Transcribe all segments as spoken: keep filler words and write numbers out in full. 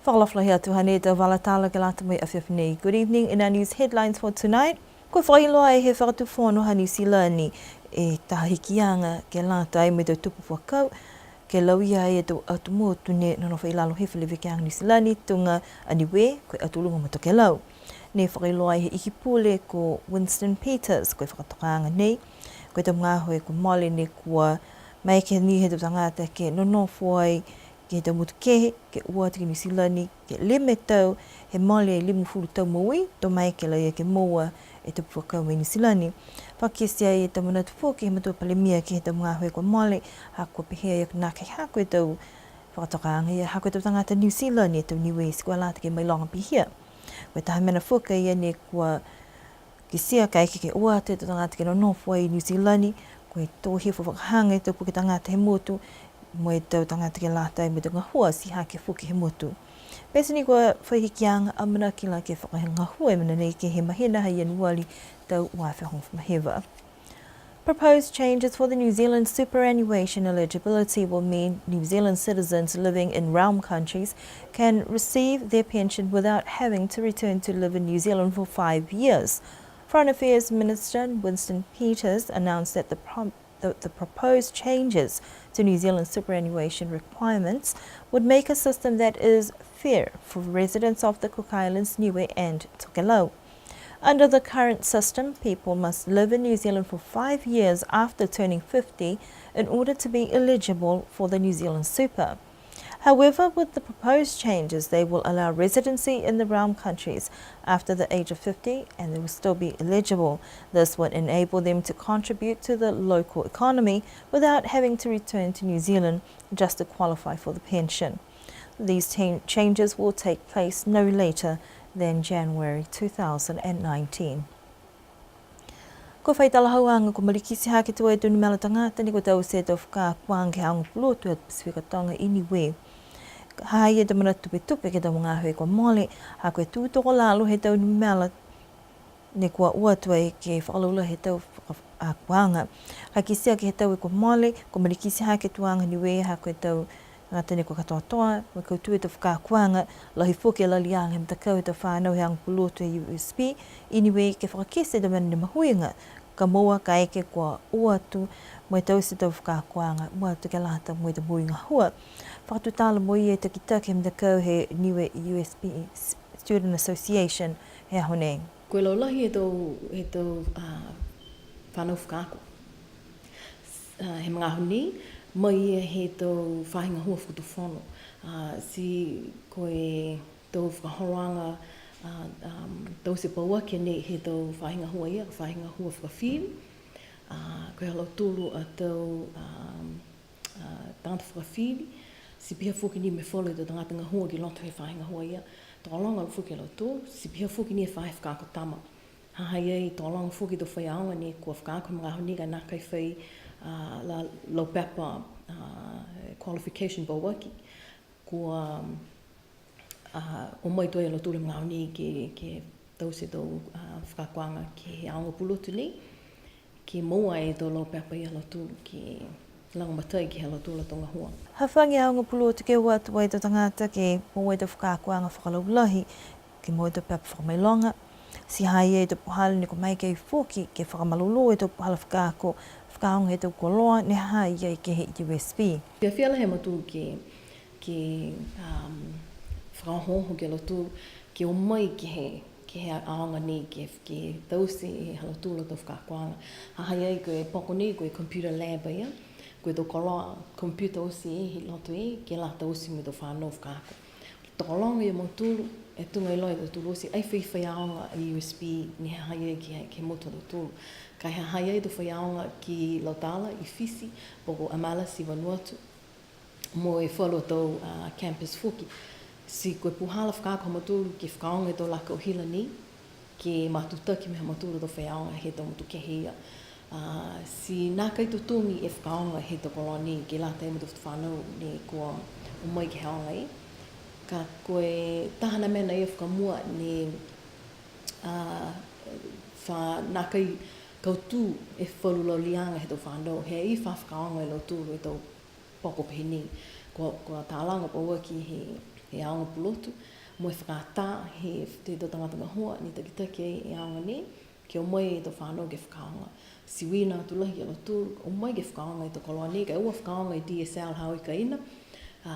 Fakaalofa lahi atu, hanei e tau vala tala ke lata mo e afiafi nei. Good evening. In our news headlines for tonight, kua fakailoa ai he Fakatufono ha Niu Silani e taha hikiaga ke lata ai mo e tau tupu fuakau, ke lauia ai e tau atu motu ne nonofo i lalo he felevekeaga Niu Silani, tuga a Niue, ko e Atu Luga mo Tokelau. Ne fakailoa ai he Iki Pule ko Winston Peters, ko e fakatokaaga nei, ko e tau magaaho kua mole ne kua maeke ni he tau tagata ke nonofo ai ke he tau motu kehe, ke o atu ki Niu Silani, ke lima e tau, he mole e limagofulu tau moui, to maeke laia ke moua e tau fuakau mai Niu Silani. Fakakite ai e tau manatu foki he matua Palemia ke he tau magaaho kua mole, ha kua pehē a ia nākai hako e tau fakatokaaga ia, ha ko e tau tagata Niu Silani e tau Niue, ti kua lata ke mailoga pihia. Ko e taha mena foki ia ne kua kitia kaeke ke o atu e tau tagata ke nonofo ai i Niu Silani, ko e tō hifo fakahaga e tau puke tagata he motu, mo e tau tagata ke lata ai mo e tau gahua ti hake foki he motu. Pete ni kua fai hikiaga, amanaki la ke fakagahua e mena nei ke he mahina ha Ianuali tau ua afe hogofulu ma hiva. Proposed changes for the New Zealand superannuation eligibility will mean New Zealand citizens living in realm countries can receive their pension without having to return to live in New Zealand for five years. Foreign Affairs Minister Winston Peters announced that the, prom- the, the proposed changes to New Zealand superannuation requirements would make a system that is fair for residents of the Cook Islands, Niue and Tokelau. Under the current system, people must live in New Zealand for five years after turning fifty in order to be eligible for the New Zealand Super. However, with the proposed changes, they will allow residency in the realm countries after the age of fifty, and they will still be eligible. This would enable them to contribute to the local economy without having to return to New Zealand just to qualify for the pension. These ten- changes will take place no later than January two thousand and nineteen. Kua fai talahauaga kua malikiti hake tuai e tau numela tagata ne kua taute e tau fakaakoaga ke he aoga pulotu he Pasifika Toga i Niue. Ha ha i ai e tau manatu tupetupe ke he tau magaaho kua mole, ha ko e tū tokolalo he tau numela ne kua o atu ai ke fakalaulahi e tau fakaakoaga. Ka kitia ke he tau kua mole, kua malikiti hake tuaga Niue ha ko e tau tagata ne kua katoatoa, mo e kautū e tau fakaakoaga, lahi foki e laliaga he matakau he tau fanau he aoga pulotu he U S P, i Niue ke fakakite e tau mena ne mahuiga, ka moua kaeke kua o atu, mo e taute e tau fakaakoaga, mua atu ke lata mo e tau moui gahua. Fakatutala mo ia e takitaki he matakau he Niue U S P Student Association he aho nei. Ko e laulahi he tau, he tau, a, fanau fakaako. A, he magaaho nei, mai ia he tau faahi gahua fakatufono. A, ti ko e tau fakaholoaga, a, um, taute pauaki nei he tau faahi gahua ia, faahi gahua fakafili. A, ko e ha lautolu a tau, um, a, tagata fakafili, ti pihia foki ni mo e falu tau tagata gahua ki loto he faahi gahua ia, tokologa foki a lautolu, ti pihia foki ni e faahi fakaako tama. Ha ha i ai tokologa foki tau faiaoga ne kua fakaako he magaaho nei ka nākai fai, a, la, lau pepa, a, qualification pauaki, kua, a, o mai tuai a lautolu he magaaho nei ke, ke taute e tau, a, fakaakoaga ke he aoga pulotu nei, ke moua e tau lau pepa ia ha lautolu ke lagomatai ke he ha lautolu a tau gahua. Hafagi e aoga pulotu ke o atu ai e tau tagata ke moua e tau fakaakoaga fakalaulahi, ke moua e tau pepa fakamailoga. Ti ha ha i ai e tau puhala ne kua maeke foki ke fakamalolō e tau puhala fakaako, fakaaoga he tau koloa ne ha ha i ai ke he U S P. Fiafia lahi a mautolu ke, ke, um, fakaohooho ki a lautolu, ke o mai ke he, ke he aoga nei, ke, ke taute e ha lautolu a tau fakaakoaga. Ha ha i ai ko e poko nei, ko e computer lab ia, ko e tau koloa computer oti e he loto e, ke lata oti mo e tau fanau fakaako. Tokologa ia mautolu, e tuga e iloa e tautolu oti, ai fai faiaoga a U S P ne ha ha i ai ke, ke he motu ha tautolu. Ka e ha ha i ai e tau faiaoga ki Laucala, i Fisi, po ko Amalas i Vanuatu, mo e falu a tau, a, campus foki. Ti ko e puhala fakaako ha mautolu ke fakaaoga e tau laka o hila nei, ke matutaki mo e ha mautolu a tau faiaoga he tau motu kehe ia. A, ti nākai totogi e fakaaoga he tau koloa nei ke lata mo e tau fanau ne kua o mai ke he aoga ia. Ka ko e taha a mena ia fakamua ne, a, fa nākai kautū e falu laliaga he tau fanau, he ai fa fakaaoga e lautolu e tau poko pehē nei. Kua, kua talaga pauaki he, He aoga pulotu, mo e fakaatā he, he tau tagata gahua ne takitaki ai e aoga nei, ke o mai e tau fanau ke fakaaoga. Ti uiina atu lahi a lautolu, o mai ke fakaaoga e tau koloa nei, ka e ua fakaaoga e D S L ha ua kaina, a,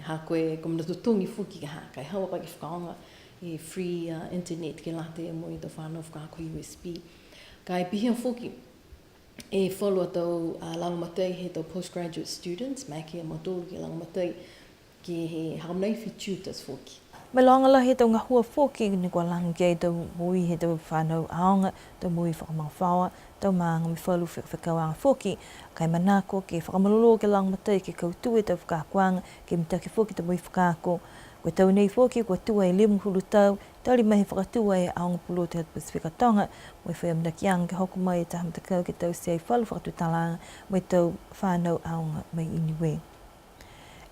ha ko e, ko e mena totogi foki ka ha, ka e haua ke fakaaoga e free, a, internet ke lata mo e tau fanau fakaako U S P. Ka e pihia foki, e falu a tau, a, lagomatai he tau postgraduate students, maeke a mautolu ke lagomatai ke he hakamanai fee tutors foki. Mailoga lahi he tau gahua foki ne kua laga ki ai e tau moui he tau fanau aoga, tau moui fakamagafaoa, tau maaga mo e falu fekafekauaga foki, ka e manako ke fakamalolō ke lagomatai ke kautū e tau fakaakoaga, ke mitaki foki e tau moui fakaako. Ko e tau nei foki, kua tū ai e limagofulu tau, tali mai he fakatū ai e aoga pulotu he Pasifika Toga, mo e fai amanakiaga ke hoko mai e taha matakau ke taute ai falu fakatutalaaga mo e tau fanau aoga mai i Niue.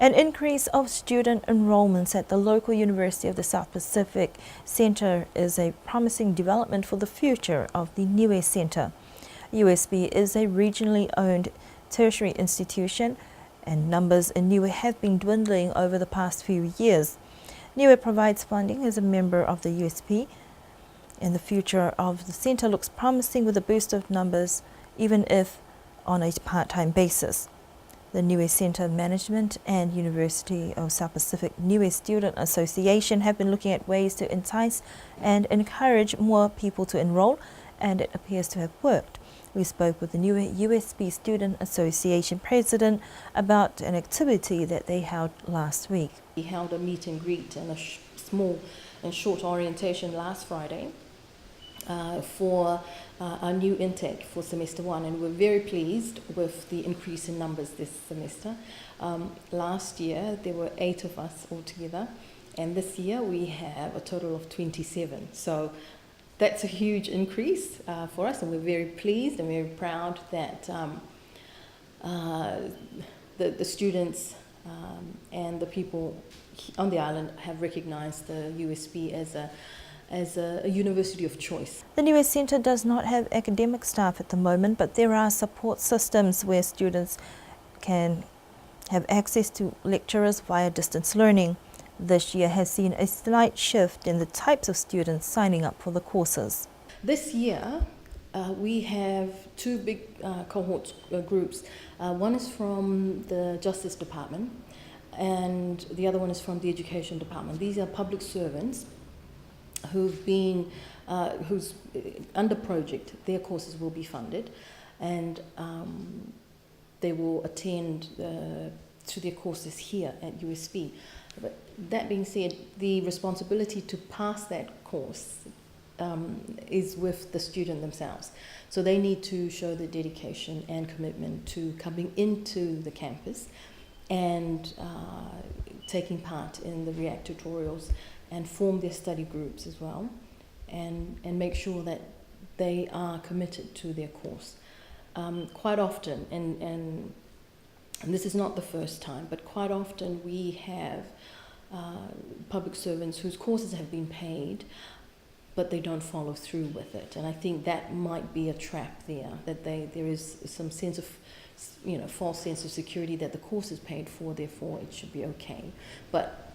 An increase of student enrolments at the local University of the South Pacific Centre is a promising development for the future of the Niue Centre. U S P is a regionally owned tertiary institution, and numbers in Niue have been dwindling over the past few years. Niue provides funding as a member of the U S P, and the future of the centre looks promising with a boost of numbers, even if on a part-time basis. The Niue Centre Management and University of South Pacific Niue Student Association have been looking at ways to entice and encourage more people to enrol, and it appears to have worked. We spoke with the Niue U S P Student Association President about an activity that they held last week. We held a meet and greet and a sh-, small and short orientation last Friday, uh, for, uh, our new intake for semester one, and we're very pleased with the increase in numbers this semester. Um, last year, there were eight of us altogether, and this year we have a total of twenty-seven. So that's a huge increase, uh, for us, and we're very pleased and very proud that, um, uh, the, the students, um, and the people he-, on the island have recognized the U S P as a, as a, a university of choice. The Niue Centre does not have academic staff at the moment, but there are support systems where students can have access to lecturers via distance learning. This year has seen a slight shift in the types of students signing up for the courses. This year, uh, we have two big, uh, cohort, uh, groups. Uh, one is from the Justice Department, and the other one is from the Education Department. These are public servants who've been, uh, who's, uh, under project, their courses will be funded, and, um, they will attend, uh, to their courses here at U S P. But that being said, the responsibility to pass that course, um, is with the student themselves. So they need to show the dedication and commitment to coming into the campus and, uh, taking part in the React tutorials and form their study groups as well, and, and make sure that they are committed to their course. Um, quite often, and, and, and this is not the first time, but quite often we have, uh, public servants whose courses have been paid, but they don't follow through with it. And I think that might be a trap there, that they, there is some sense of, you know, false sense of security that the course is paid for, therefore it should be okay. But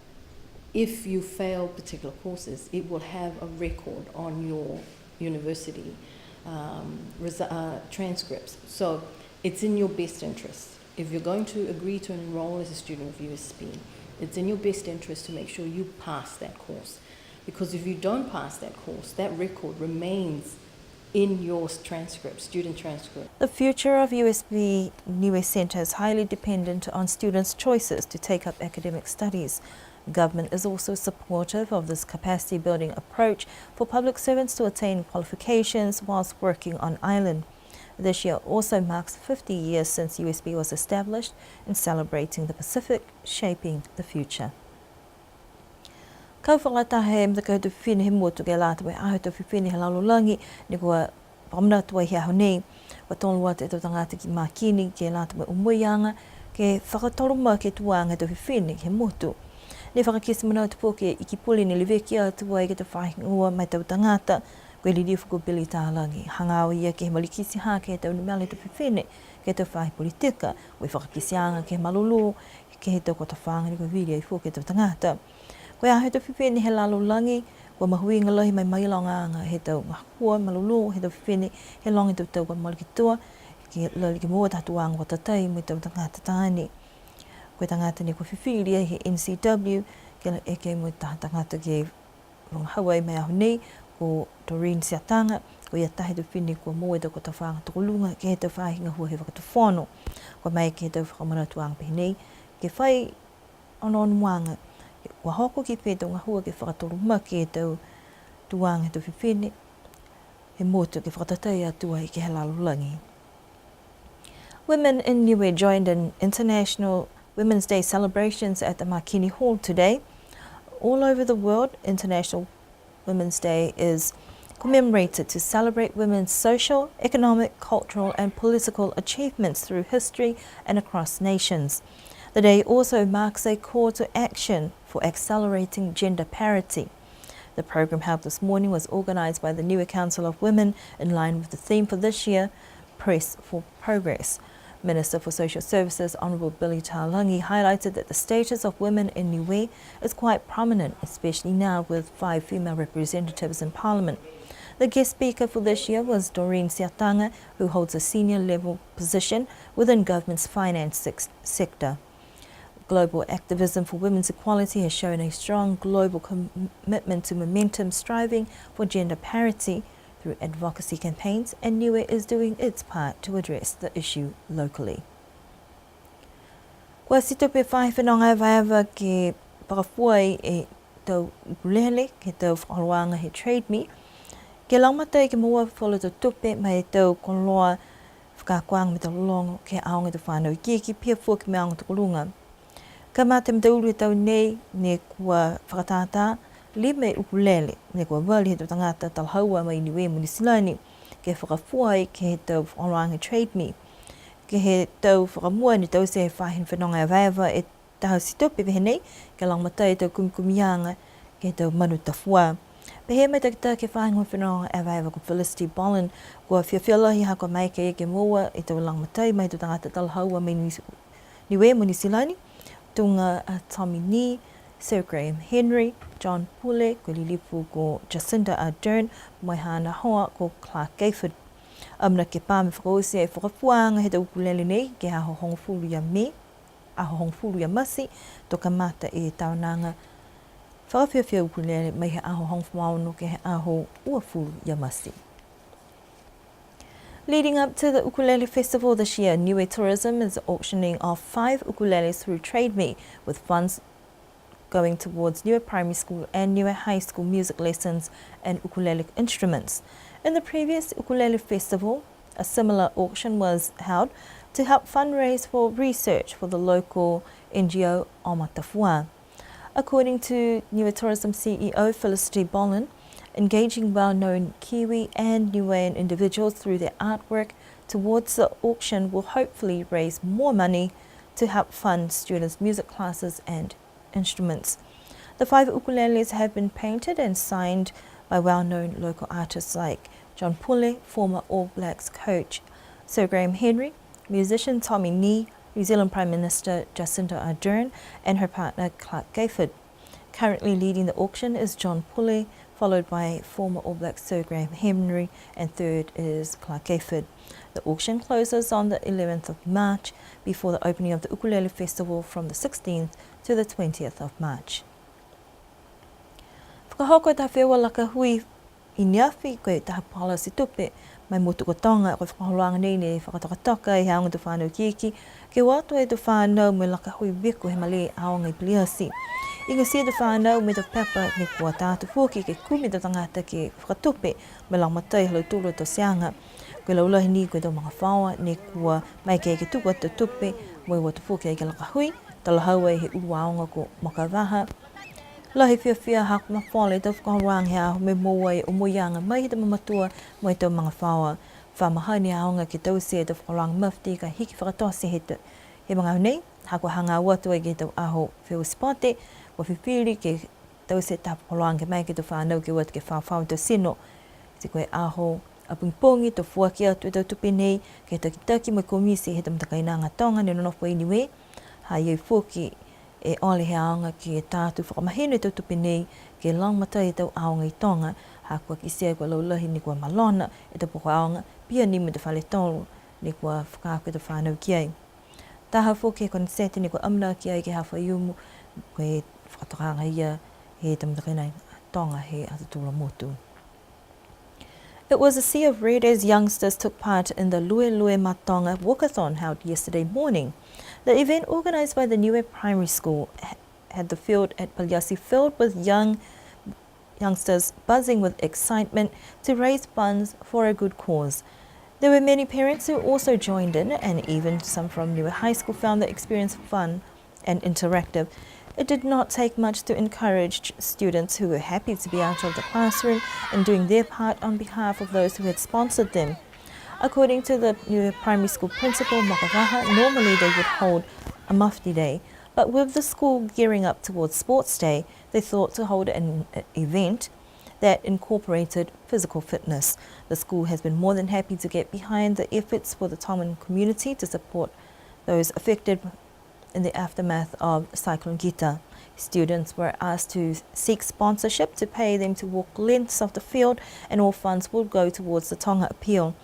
if you fail particular courses, it will have a record on your university, um, resu-, uh, transcripts. So it's in your best interest. If you're going to agree to enroll as a student of U S P, it's in your best interest to make sure you pass that course. Because if you don't pass that course, that record remains in your s-, transcript, student transcript. The future of U S P Niue Centre is highly dependent on students' choices to take up academic studies. Government is also supportive of this capacity-building approach for public servants to attain qualifications whilst working on island. This year also marks fifty years since U S P was established, and celebrating the Pacific, shaping the future. Kau fakalataha e Matakau Tau Fifine he motu ke lata mo e Aho Tau Fifine he lalolagi, ne kua fakamanatu ai he aho nei. Kua tolo atu e tau tagata ki Makini ke lata mo e omoiaga ke fakatolomaki e tuaga he tau fifine he motu. Ne fakakite manatu foki e Ikipule ne leveki atu ai ke he tau faahi gahua ma e tau tagata, ko e Lilifu ko Billy Talagi. Hagaao a ia ke he malikiti hake he tau numela he tau fifine ke he tau faahi politika, ko e fakakiteaga ke he malolō, ke he tau kotofaaga ne kua vili ai foki e tau tagata. Ko e aho he tau fifine he lalolagi, kua mahuiga lahi mo e mailogaaga he tau gahua malolō he tau fifine he loga tau tau kua mole ki tua, ke lali ke moua taha tuaga kua tatai mo e tau tagata taane. Ko e tagata ne kua fifili ai he N C W, ke eke mo e taha tagata ke vagahau ai mo e aho nei, ko Doreen Siataga, ko ia taha he tau fifine kua moua e tau kotofaaga tokoluga ke he tau faahi gahua he fakatufono. Kua maeke he tau fakamanatuaga pehē nei, ke fai onoonoaga, kua hoko ki fē e tau gahua ke fakatolomaki e tau tuaga he tau fifine he motu ke fakatatai atu ai ke he lalolagi. Women in Niue joined in International Women's Day celebrations at the Makini Hall today. All over the world, International Women's Day is commemorated to celebrate women's social, economic, cultural, and political achievements through history and across nations. The day also marks a call to action for accelerating gender parity. The program held this morning was organized by the Niue Council of Women in line with the theme for this year, Press for Progress. Minister for Social Services, Honourable Billy Talagi, highlighted that the status of women in Niue is quite prominent, especially now with five female representatives in Parliament. The guest speaker for this year was Doreen Siataga, who holds a senior level position within government's finance sec-, sector. Global activism for women's equality has shown a strong global commitment to momentum striving for gender parity through advocacy campaigns, and Niue is doing its part to address the issue locally. Kua ati tupe e faahi fenoga evaeva ke fakafua e tau ukulele, ke he tau fakaholoaga he Trade Me, ke lagomatai ke moua falu tau tupe mo e tau koloa fakaakoaga mo e tau lologo ke he aoga he tau fanau ikiiki, pihia foki mo e aoga tokoluga. Kamata he mataulu he tau nei, ne kua fakatātā lima e ukulele, ne kua vali he tau tagata talahaua mai Niue mo Niu Silani, ke fakafua ai ke he tau fakaholoaga Trade Me. Ke he tau fakamua ne taute he faahi fenoga evaeva e taha ati tupe pehē nei, ke lagomatai e tau kumikumiaga ke he tau manu tafuā. Pehē mai e takitaki he faahi gahua fenoga evaeva ko Felicity Bollen, kua fiafia lahi ha kua maeke ke moua e tau lagomatai mai he tau tagata talahaua mai Niu-, Niue mo Niu Silani, tuga a Tommy Nee, Sir Graham Henry, John Pule, ko e lilifu ko Jacinda Ardern, mo e haana hoa ko Clark Gayford. Amanaki ke pā mo e fakaoti e fakafuaaga he tau ukulele nei ke he aho hogofulu ia Me, aho hogofulu ia Mati, to kamata e taonaga fakafiafia ukulele mai he aho hogofulu ma ono ke he aho uafulu ia Mati. Leading up to the Ukulele Festival this year, Niue Tourism is auctioning off five ukuleles through Trade Me, with funds going towards Niue Primary School and Niue High School music lessons and ukulele instruments. In the previous Ukulele Festival, a similar auction was held to help fundraise for research for the local N G O Oma Tafuā. According to Niue Tourism C E O Felicity Bollen, engaging well-known Kiwi and Niuean individuals through their artwork towards the auction will hopefully raise more money to help fund students' music classes and instruments. The five ukuleles have been painted and signed by well-known local artists like John Pule, former All Blacks coach Sir Graham Henry, musician Tommy Nee, New Zealand Prime Minister Jacinda Ardern, and her partner Clark Gayford. Currently leading the auction is John Pule, followed by former All Black Sir Graham Henry, and third is Clark Gayford. The auction closes on the eleventh of March, before the opening of the Ukulele Festival from the sixteenth to the twentieth of March. Fakahoko e taha feua laka hui i neafi, ko e taha palasi tupe mai motu ko Toga, ko e fakaholoaga nei ne fakatokatoka e aoga he tau fanau ikiiki, ke o atu e tau fanau mo e laka hui viko he malē aoga i Paliati. Igatia e tau fanau mo e tau pepa ne kua tā atu foki ke kumi e tau tagata ke fakatupe mo e lagomatai ha lautolu a tauteaga. Ko e laulahi ni ko e tau magafaoa ne kua maeke ke tuku atu e tau tupe mo e o atu foki ai ke laka hui, talahau ai he ulu aoga ko Makavaha. Lahi e fiafia ha kua mafola e tau fakaholoaga he aho mo e moua e omoiaga mai he tau mamatua mo e tau magafaoa. Fa mahani e aoga ke taute e tau fakaholoaga mafiti ka hiki fakatote he ta-, he magaaho nei, ha kua hagaao atu ai ke he tau aho feua sipote, kua fifili ke taute e tau fakaholoaga ke maeke e tau fanau ke o atu ke faofao e tau tino. Ti ko e aho a pogipogi to foaki atu e tau tupe nei ke he takitaki mo e komiti he tau matakainaga Toga ne nonofo i Niue. Ha i ai foki e ole he aoga ke ta atu fakamahino e tau tupe nei ke lagomatai e tau aoga i Toga, ha kua kitia kua laulahi ne kua malona e tau poko aoga, pihia ni mo e tau fale tolu ne kua fakaako e tau fanau ki ai. Taha foki he konisete ne kua amanaki ai ke he aho Faiumu, ko e fakatokaaga ia he tau matakainaga Toga he ha tautolu a motu. It was a sea of red as youngsters took part in the Lue Lue ma Toga walkathon held yesterday morning. The event, organised by the Niue Primary School, ha-, had the field at Paliati filled with young youngsters buzzing with excitement to raise funds for a good cause. There were many parents who also joined in, and even some from Niue High School found the experience fun and interactive. It did not take much to encourage students who were happy to be out of the classroom and doing their part on behalf of those who had sponsored them. According to the Niue Primary School principal, Makavaha, normally they would hold a mufti day, but with the school gearing up towards sports day, they thought to hold an, uh, event that incorporated physical fitness. The school has been more than happy to get behind the efforts for the Tongan community to support those affected in the aftermath of Cyclone Gita. Students were asked to seek sponsorship to pay them to walk lengths of the field, and all funds will go towards the Toga appeal.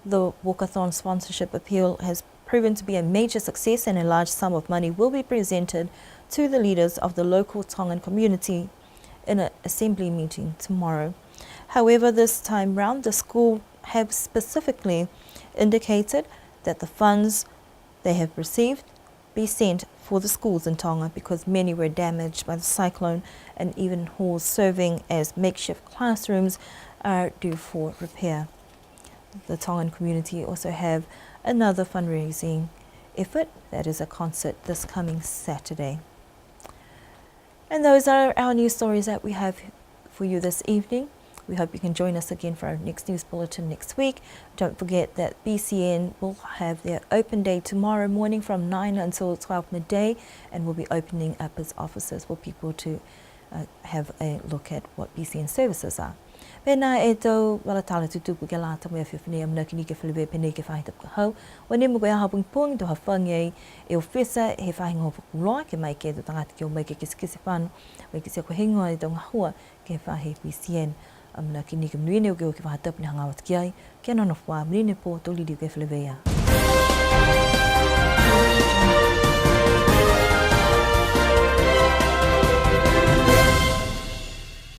The walkathon sponsorship appeal has proven to be a major success, and a large sum of money will be presented to the leaders of the local Tongan community in an assembly meeting tomorrow. However, this time round, the school have specifically indicated that the funds they have received be sent for the schools in Toga, because many were damaged by the cyclone, and even halls serving as makeshift classrooms are due for repair. The Tongan community also have another fundraising effort, that is a concert this coming Saturday. And those are our news stories that we have for you this evening. We hope you can join us again for our next news bulletin next week. Don't forget that B C N will have their open day tomorrow morning from nine until twelve midday, and will be opening up its offices for people to, uh, have a look at what B C N services are. Pehē nā e tau vala tala tutupu ke lata mo e afiafi nei, amanaki ni ke feleveia pehē nei ke he faahi tapu ka hau. Ua nimo ko e aho pogipogi, to hafagi ai e ofisa he faahi gahua fakapuloa, ke maeke e tau tagata ke o mai ke kitekite fano, mo e kitia ko e heigoa e tau gahua ke he faahi B C N. Amanaki ni ke monuina e okioki faahi tapu ne hagaao atu ki ai, ke nonofo ā, monuina e pō, to liliu ke feleveia.